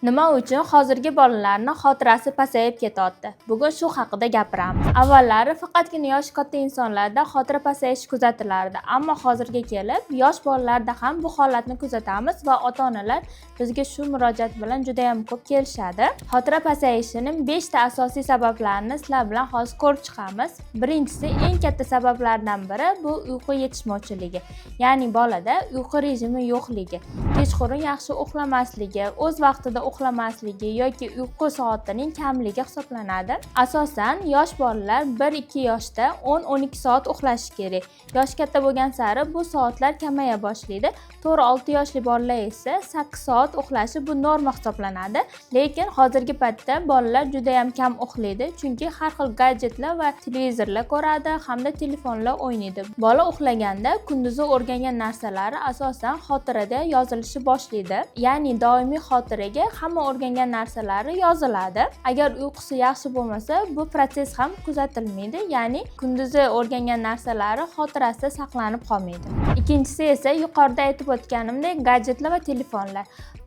Nima uchun hozirgi bolalarni xotirasi pasayib ketyapti? Bugun shu haqida gapiramiz. Avvallari faqatgina yoshi katta insonlarda xotira pasayishi kuzatilardi, ammo hozirga kelib yosh bolalarda ham bu holatni kuzatamiz va ota-onalar bizga shu murojaat bilan juda ham ko'p kelishadi. Xotira pasayishining 5 ta asosiy sabablarini sizlar bilan hozir ko'rib chiqamiz. Birinchisi, eng katta sabablardan biri bu uyqu yetishmovchiligi. Ya'ni bolada uyqu rejimi yo'qligi, kechqurun yaxshi uxlamasligi, o'z vaqtida uxlamasligi yoki uyqu soatining kamligi hisoblanadi. Asosan yosh bolalar 1-2 yoshda 10-12 soat uxlashi kerak. Yosh katta bo'lgan sari bu soatlar kamaya boshlaydi. 4-6 yoshli bolalar esa 8 soat uxlashi bu norma hisoblanadi. Lekin hozirgi paytda bolalar juda ham kam uxlaydi, chunki har xil gadjetlar va televizorlar ko'radi hamda telefonlar o'ynaydi. Bola uxlaganda kunduzi o'rgangan narsalari asosan xotirada yozilishi boshlaydi. Ya'ni doimiy xotiraga hamma o'rgangan narsalari yoziladi. Agar uyqusi yaxshi bo'lmasa, bu protsess ham kuzatilmaydi, ya'ni kunduzi o'rgangan narsalari xotirasida saqlanib qolmaydi. Ikkinchisi esa yuqorida aytib o'tganimdek, gadjetlar va telefonlar.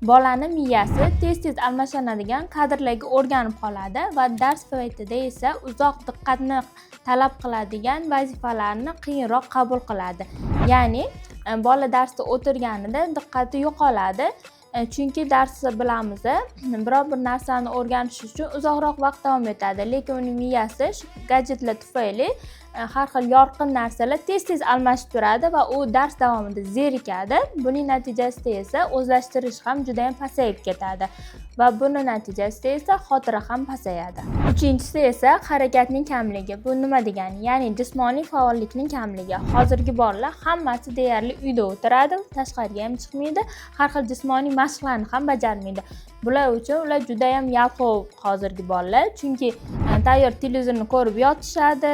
Bolani miyasi tez-tez almashinadigan kadrlarga o'rganib qoladi va dars paytida esa uzoq diqqatni talab qiladigan vazifalarni qiyinroq qabul qiladi. Ya'ni bola darsda o'tirganida diqqati yo'qoladi. Chunki darsni bilamiz, biror bir narsani o'rganish uchun uzoqroq vaqt davom etadi, lekin uning miyasi shu gadjetlar tufayli har xil yorqin narsalar tez-tez almashib turadi va u dars davomida zerikadi. Buning natijasida esa o'zlashtirish ham juda ham pasayib ketadi va buni natijasida esa xotira ham pasayadi. Uchinchisi esa harakatning kamligi. Bu nima degani? Ya'ni jismoniy faollikning kamligi. Hozirgi bolalar hammasi deyarli uyda o'tiradi, tashqariga ham chiqmaydi, har xil jismoniy mashqlarni ham bajarmaydi. Bular uchun ular juda ham yalqov hozirgi bolalar, chunki tayyor televizorni ko'rib yotishadi,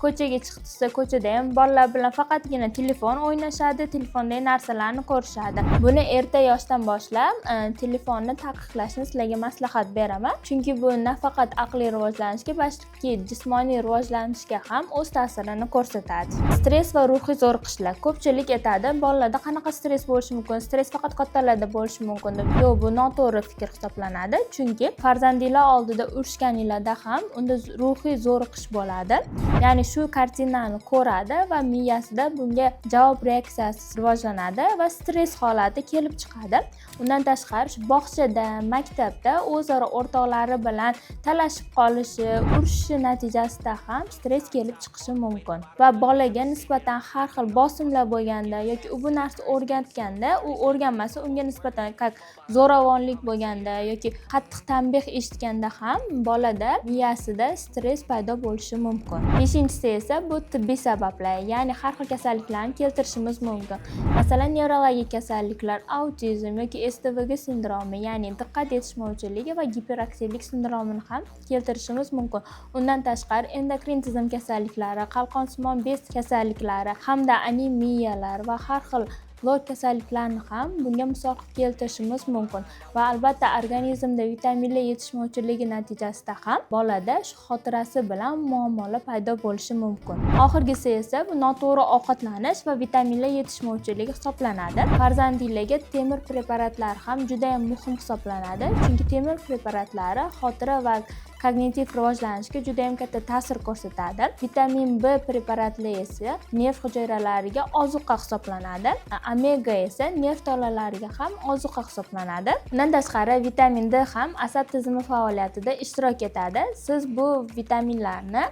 ko'chaga chiqdisa, ko'chada ham bolalar bilan faqatgina telefon o'ynashadi, telefondagi narsalarni ko'rishadi. Buni erta yoshdan boshlab telefonni taqiqlashni sizlarga maslahat beraman, chunki bu nafaqat aqliy rivojlanishga, balki jismoniy rivojlanishga ham o'z ta'sirini ko'rsatadi. Stress va ruhiy zo'riqishlar. Ko'pchilik aytadi, bolalarda qanaqa stress bo'lishi mumkin, stress faqat kattalarda bo'lishi mumkin deb. Yo'q, bu noto'g'ri fikr hisoblanadi, chunki farzandinglar oldida urushganinglarda ham unda ruhiy zo'riqish bo'ladi. Ya'ni shu kartinani ko'radi va miyasida bunga javob reaksiyasi rivojlanadi va stress holati kelib chiqadi. Undan tashqari, shu bog'chada, maktabda o'zaro o'rtoqlari bilan talashib qolishi, urushishi natijasida ham stress kelib chiqishi mumkin. Va bolaga nisbatan har xil bosimlar bo'lganda yoki u bu narsa o'rgatganda, u o'rganmasa, unga nisbatan как zo'ravonlik bo'lganda yoki qattiq tanbeh eshitganda ham bolada miyasida stress paydo bo'lishi mumkin. Beshinchisi esa bu tibbiy sabablar, ya'ni har xil kasalliklarni keltirishimiz mumkin. Masalan, nevrologik kasalliklar, autizm yoki СДВГ sindromi, ya'ni diqqat yetishmovchiligi va giperaktivlik sindromini ham keltirishimiz mumkin. Undan tashqari, endokrin tizim kasalliklari, qalqonsimon bez kasalliklari hamda anemiyalar va har xil lor kasalliklarni ham bunga misol qilib keltirishimiz mumkin. Va albatta organizmda vitaminlar yetishmovchiligi natijasida ham bolada shu xotirasi bilan muammolar paydo bo'lishi mumkin. Oxirgisi esa bu noto'g'ri ovqatlanish va vitaminlar yetishmovchiligi hisoblanadi. Farzandinglarga temir preparatlari ham juda ham muhim hisoblanadi, chunki temir preparatlari xotira va kognitiv rivojlanishga juda ham katta ta'sir ko'rsatadi. Vitamin B preparatlari esa nerv hujayralariga ozuqa hisoblanadi. Omega esa nerv tolalariga ham ozuqa hisoblanadi. Undan tashqari, vitamin D ham asab tizimi faoliyatida ishtirok etadi. Siz bu vitaminlarni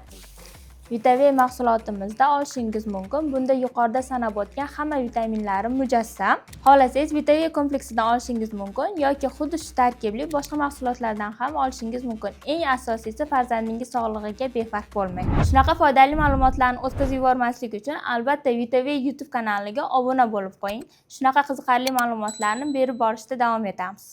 Vitavey mahsulotimizda olishingiz mumkin. Bunda yuqorida sanab o'tgan hamma vitaminlari mujassam. Xohlasangiz, Vitavey kompleksidan olishingiz mumkin yoki xuddi shu tarkibli boshqa mahsulotlardan ham olishingiz mumkin. Eng asosiysi, farzandingiz sog'lig'iga befarq bo'lmang. Shunaqa foydali ma'lumotlarni o'tkazib yubormaslik uchun albatta Vitavey YouTube kanaliga obuna bo'lib qo'ying. Shunaqa qiziqarli ma'lumotlarni berib borishda davom etamiz.